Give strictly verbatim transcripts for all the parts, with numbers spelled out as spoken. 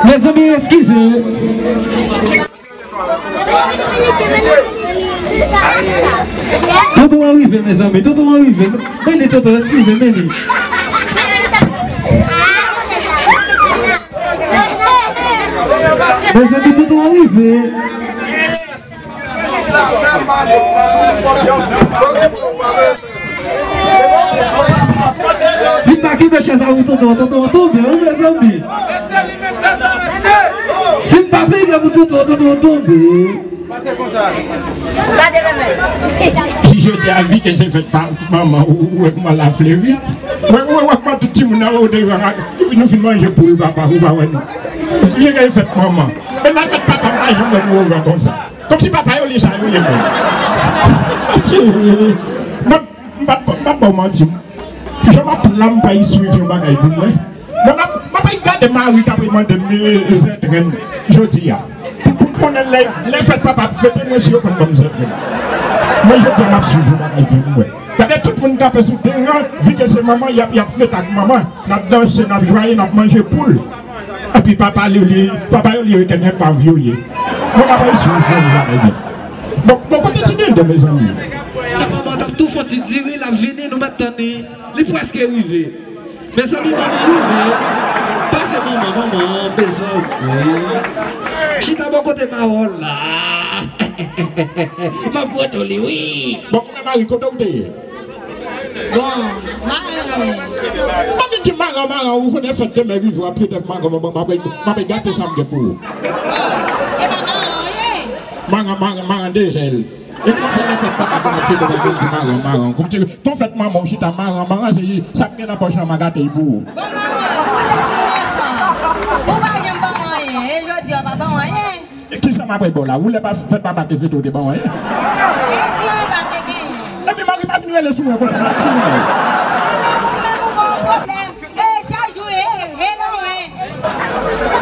Mezanmi, eskize. Tonton an rive, mezanmi, tonton an rive. Meni tonton, eskize, meni. Mezanmi, tonton an rive. Si m pa kenbe chèz la pou tonton, tonton tonbe, wi, mezanmi. Si m pa plede pou tonton, tonton tonbe. Si jodi a vi ke se fèt pa manman ou, ou wè kòman l ap fleri. Wè, wè, wè kòman tout timoun nan wè w devan, nou fin manje poul papa, ou pa wè nou. Vire fèt manman. Men nan fèt papa, m pa janm wè nou ovan konsa. Kòmsi papa yo li sa yo ye menm. Mwen, m p ap, m p ap ba w manti. Jan m ap la, m pa swiv yon bagay pou mwen. Mwen, m ap, m ap gade mari k ap mande m, e, e, zètrenn jodi a. Pou, pou m konnen lè, lè fèt papa ap fete, mwen si yo konn ban m zètrenn. Mwen jodi a, m ap swiv yon bagay pou mwen. Gade tout moun kanpe sou devan, vi ke se manman, y ap, y ap fete ak manman. N ap danse, n ap jwaye, n ap manje poul. Epi papa li, li, papa yo li yo te gen pa vyoye. Mwen pa pral swiv mwen la, ebyen. Bon, bon, kote ti dede, mezanmi? Manman t ap tou fon ti diri, l ap vini, nou mèt tann li. Li prèske rive. Mezanmi, manman rive. Pase manman, manman, mezanmi. Chita bò kote mawon la. M ap foto li, wi. Bon, koumen mari, kote w te ye? Bon, maran. Pa vin di maran, maran, ou konnen fèt demen rive, w ap trete m maran, m ap, m ap, m ap gate sa m gen pou ou. Oh, e pa maran w ye? Maran, maran, maran de hèl. E kòman fè lè fèt papa konn ap fete, w ap vin di maran, maran. Kòmsi ton fèt manman w chita maran, maran se sa m gen nan pòch lan, m a gate l pou ou. Bon, maran, pote pou mwen sa. Ou pa janm ban mwen anyen, e jodi a w pa ban mwen anyen. Kisa m ap ba w la? Ou lè pa fèt papa te fete, ou te ban w anyen? E si mwen pa te genyen? Epi mari pa vin rele sou mwen konsa, la timoun. Ebyen, ou menm ou gen yon pwoblèm. E chak jou, e, e, e, non, e.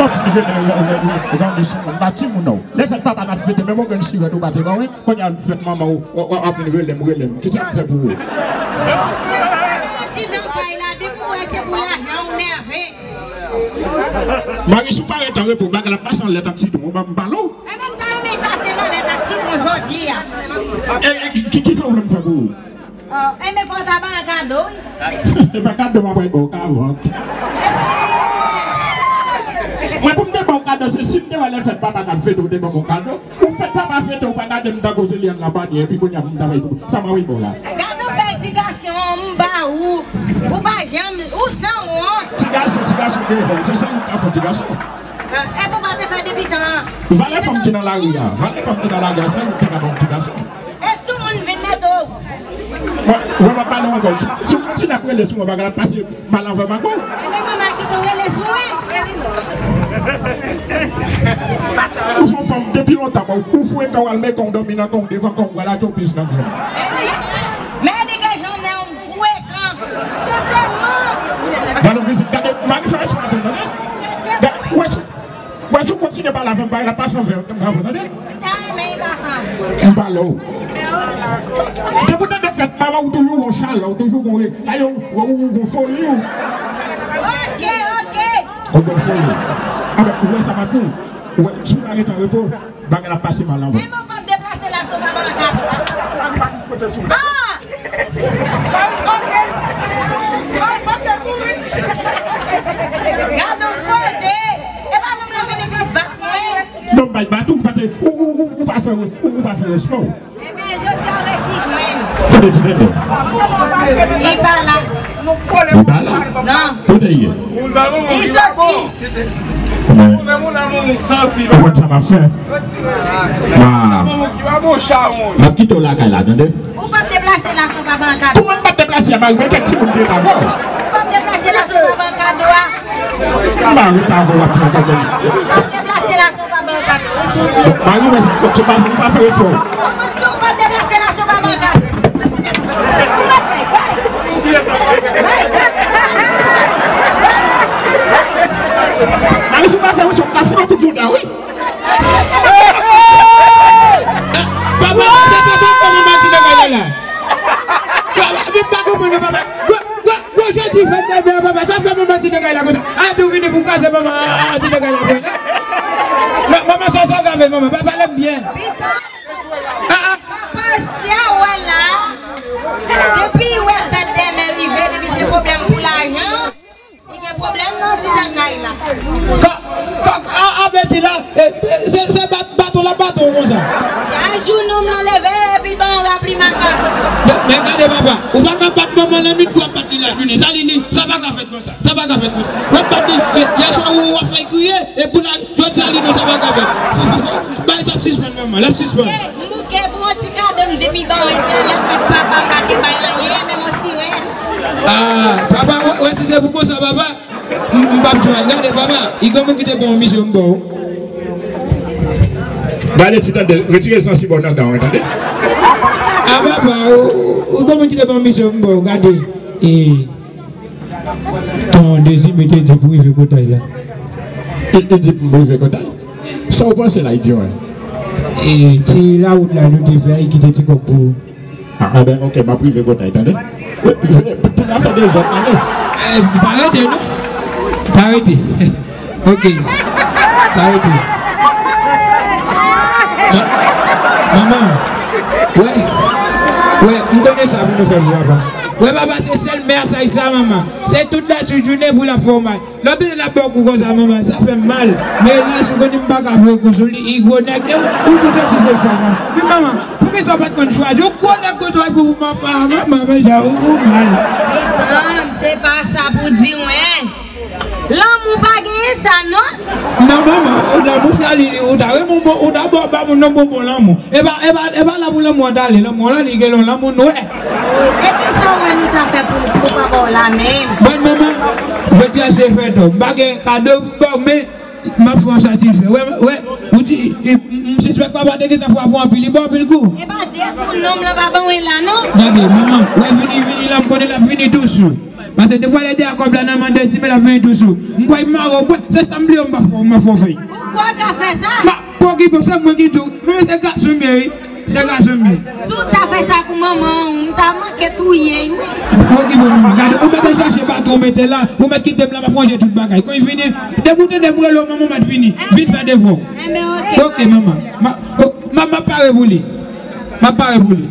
Pap vin rele, rele, rele, rele sou mwen, la timoun, non. Lè fèt papa n ap fete, menm yon grenn sirèt ou pa te ban mwen, kounye a fèt manman ou, w, w, w ap vin rele m, rele m. Kisa m fè pou ou? Se pa garanti nan kay la, depi w wè se pou lajan ou nève. Mari, si w pa ret an repo, bagay la pase an lèt ak sitwon, ban m pale w. Enben, m ta renmen pase nan lèt ak sitwon jodi a. E, e, ki, ki sa w vle m fè pou ou? Oh, enben, fò w ta ban mwen kado, wi. E pa kado m ap ba w, ka vant. Mwen, pou m te ba w kado, se si m te wè lè fèt papa t ap fete, ou te ban m yon kado. Ou fèt papa fete, ou pa gade m tankou se lyann nan panye, epi kounye a pou m ta bay pou sa m anvi ba w la. Gade yon bèl ti gason, m ba ou, ou pa janm, ou sanwont. Ti gason, ti gason de hèl, se sa ou ka fè ti gason. Ah, e pou pa te fè depi tan an. Valè fanm ki nan lari a, valè fanm ki nan lari a, se ou te ka ba yon ti gason. E sou moun vin mete w. Mwen, mwen, m ap pale w ankò. Si, si w kontinye ap rele sou mwen, bagay la ap pase mal anvè m ankò. Enben, mwen, m a kite w rele sou mwen. Ou se yon fanm depi lontan, bon, ou frekan, w al met kò w dòmi nan kò w devan kò w, w al atopis nan kò w. Men li gen jan nèg frekan. Se vrèman. Gade yon vizit, gade, mari fè respè pou mwen, tande. Gade, wè, Wè, si w kontinye pale avè m, bagay la pase anvè w, tande. M ta renmen li pase anvè w. M pale w. Depi w tande fèt papa, ou toujou gon chalè, ou toujou gon re-, ayo, ou, ou, ou gon foli, ou. Ok, ok. Ou gon foli. Anben, ou wè sa m ap di w. Ou wè, si w pa ret an repo, bagay la pase mal anvè w. Deplase la, si w pa ban kado a. Ah! Gad on koze! E pa nonm lan vini vin bat mwen. Non, m pa bat ou, paske ou, ou, ou, ou pa fè, ou, ou pa fè respè w. Ebyen, jodi a w resi jwenn. Kote ti tenten? Li pa la. Li pa la? Non. Kote l ye? Li soti. Ou konn sa m ap fè? N ap kite w lakay la, tande? Ou p ap deplase la san w pa ban kado. Pou mwen, m p ap deplase a, mari, men kèk timoun ki ret avè w. Ou p ap deplase la san w pa ban kado a. M pa ret avè w, w ap pran kado. Ou p ap deplase la san w pa ban kado. Mari, men se kòk se pa, ou pa fè respè w. Ou p ap deplase la san w pa ban kado. Mari, si w pa fè respè w, m kase w kout bouda, wi. Papa, se sa, sa, sa, mwen mati nan kay la. Papa, m pa konprann non, papa. Gwo, gwo, Ti fèt dèmen an, papa, sa fè manman ti nèg la konsa. A, tou vini pou kraze manman an, ti nèg la konsa. Manman, sa, sa w ka fè, manman, pa pale m byen. Pita, papa, si a wè la, depi wè fèt dèmen rive, depi se pwoblèm pou lajan, li gen pwoblèm nan ti lakay la. Ka, ka, a, a, Betty la, e, e, se, se bat, baton la, baton konsa. Chak jou nonm lan leve, epi l ban yon rap li makak. Men, men gade papa, ou pa ka bat manman nan nwit pou w ap bat li lajounen. Sa li, li, sa pa ka fèt konsa. Sa pa ka fèt konsa. W ap bat li, e, yèswa ou, w ap fè l kriye, e pou la, jodi a li non, sa pa ka fèt. Si, si, si, bay, l ap sispann manman, l ap sispann. M bouke pou yon ti kado, m di pi bon, e, lè fèt papa, m pa te bay anyen, menm yon sirèt. Ah, papa, wè, wè, si se pou konsa, papa, m, m p ap jwenn. Gade, papa, i gen moun ki te ban yon misye, m ba w. Ba le ti tande, retire zansi bò nan dan w, tande. Ah, papa, ou, ou, ou gen moun ki te ban yon misye, m ba w, gade. E, Ton Dezi mete di pou rive kotay la. E, e di pou rive kotay? Sa w panse la, Idiwen? E, ti lawout la nou te fè, e kite ti kòb pou ou. Ah, ah ben, ok, m ap rive kotay, tande. E, e, pou n a fè dezòd, tande. E, pa rete, non? Pa rete. Ok. Pa rete. Ma-, manman. Wè. Wè, m konnen sa pou nou fè pou papa. Wè, papa, se sèl mèsaj sa, manman. Se tout la jounen pou l ap fè w mal. Lòt jounen l ap ba w kou konsa, manman. Sa fè m mal. Men elas, ou konnen m pa ka voye kou sou li. I gwo nèg. E ou, ou tou se ti se sa, manman. Men manman, poukisa w pa t konn chwazi? Ou gwo nèg konsa, ou pou manman, manman, manman, jan ou, ou mal. Medam, se pa sa pou di, wen. Lanmou pa genyen sa, non. Non, manman, lanmou sa li, ou ta renmen bon, ou ta ba, ba moun nan bon, bon lanmou. E pa, e pa, e pa la pou lanmou an t ale, lanmou an la, li gen lon lanmou nwè. Epi sa w wè nou ta fè pou, pou papa w la menm? Bon, manman, jodi a se fèt ou. M pa gen kado pou m ba w, men m ap fè w satisfè. Wè, wè, ou di, m, m sispèk papa te gentan fwa pou anpil, li ba w anpil kou. E pa de kou nonm lan pa ban w la, non. Gade, manman, wè vini, vini la, m konnen l ap vini tou sou. Paske defwa lè de a kòb la nan mande di men l ap vini tou sou. M kwè m mare w, bwè, se sa m bliye, m pa fò, m pa fò fè. Ou kwè w ka fè sa? Ma, pa okipe w, se mwen ki di w. Men se gason m ye, wi. Se gason m ye. Si w ta fè sa pou manman w, m ta manke touye w, wi. Pa okipe w, manman. Gade, ou mèt al chache baton, ou mete la, ou mèt kite m la, m ap ranje tout bagay. Kan l vini, depi w tande m rele w, manman, w mèt vini. Vin fè devwa w. Enben, ok. Ok, manman. Ma, o, ma, m ap pare pou li. M ap pare pou li.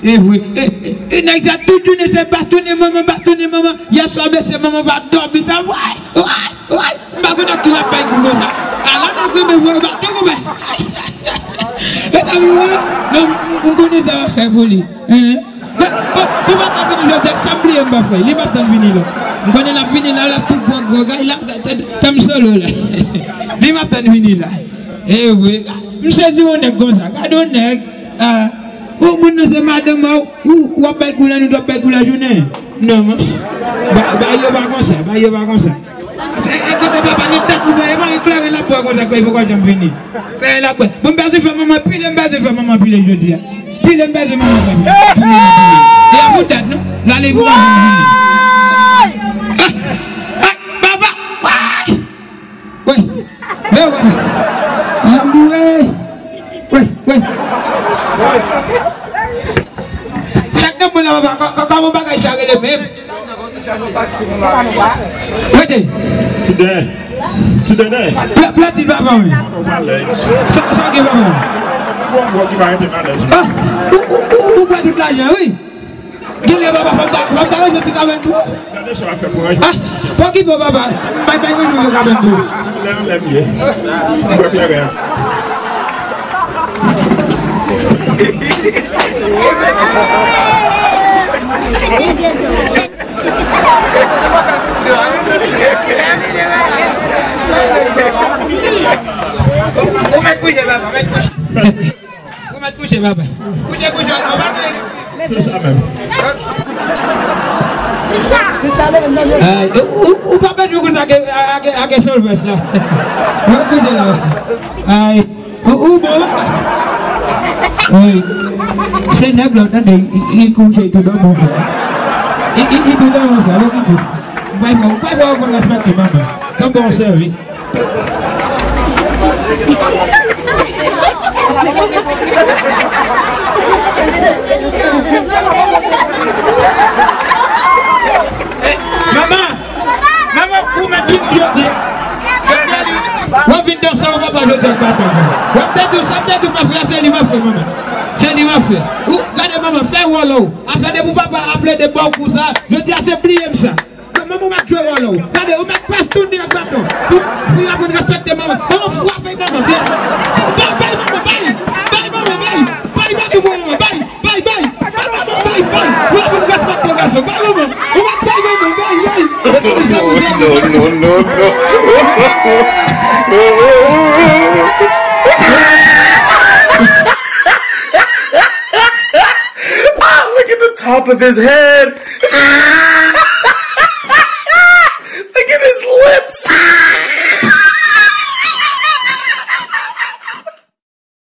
E vre. E, e, e nèg sa tout jounen se bastonnen manman, bastonnen manman. Yè swa mesye manman pa dòmi sa. Way, way, way. M pa konn ak ki l ap bay kou konsa. Ala nèg renmen voye baton konpè. Mezanmi, wè. Non, m, m konnen sa w ap fè pou li. Hein? Kò, kò, kòman sa vini jodi a? Sa m bliye m pa fè. Li p ap tann vini la. M konnen l ap vini la, l ap tou gwo, gwo, gay la, t-, t-, tanm solo la. Li p ap tann vini la. E vre. M sezi yon nèg konsa. Gade yon nèg. Ah. Ou moun nan se madanm ou, ou, w ap bay kou lannwit, w ap bay kou lajounen. Non, man. Ba, ba yo pa konsa, ba yo pa konsa. E, e kote papa nan tèt ou, e pa eklere l ap bwè konsa, klere poko janm vini. Klere l ap bwè. Bon, m bezwen fè manman pile, m bezwen fè manman pile jodi a. Pile, m bezwen manman pile. Pile, pile. E a pou dat, non? L ale pou pa janm vini. Ah! Ah! Papa! Ah! Wi. Wi, wi. Anmwey. Wi, wi. Chak nan mwen la, papa, kò-, kò-, kòman bagay sa rele menm? Rete. Ti dè. Ti dè dè. Pla-, plati papa, wi. Ou pa lè, isi. Sa, sa gen, papa? Bon, bon, ki pa rete malèz. Ah, ou, ou, ou, ou pran tout lajan, wi. Genlè papa, fò m ta, fò m ta ranje ti kabann pou ou. Gade sa w ap fè pou ranje. Ah, pa okipe w papa. M pa, pa ranje yon kabann pou ou. Anlè, anlè m ye. M bwè kleren an. Ou mèt kouche, papa, mèt kouche. Ou mèt kouche, papa. Kouche, kouche, papa. Se sa menm. Ay, ou, ou, ou pa pèdi kontak ak, ak, ak Solvès la. Ou kouche la. Ay, ou, ou bon, papa. Wi. Se nèg la, tande, i, i kouche tou nan bon. I, i, i tou nan bon, frè, ou ki tou. Ou pa fè, ou pa fè, ou konn respekte manman. Tann bon sèvis. Eh, ma, Manman. Se li m ap fè. Ou, gade manman, fè wòl ou. Afè de pou papa ap plede ba w kou sa. Jodi a se bliye m sa. Manman, ou mèt jwe wòl ou. Gade, ou mèt pas tounen ak baton. Pou, pou y aprann respekte manman. Manman, frape manman. Bay, bay manman, bay. Bay manman, bay. Bay baton pou manman, bay. Bay, bay. Bay manman, bay, bay. Pou y aprann respekte gason. Bay manman. Ou mèt bay manman, bay, bay. Mezanmi, sa pou sa. No, no, no, no. Ah, look at the top of his head.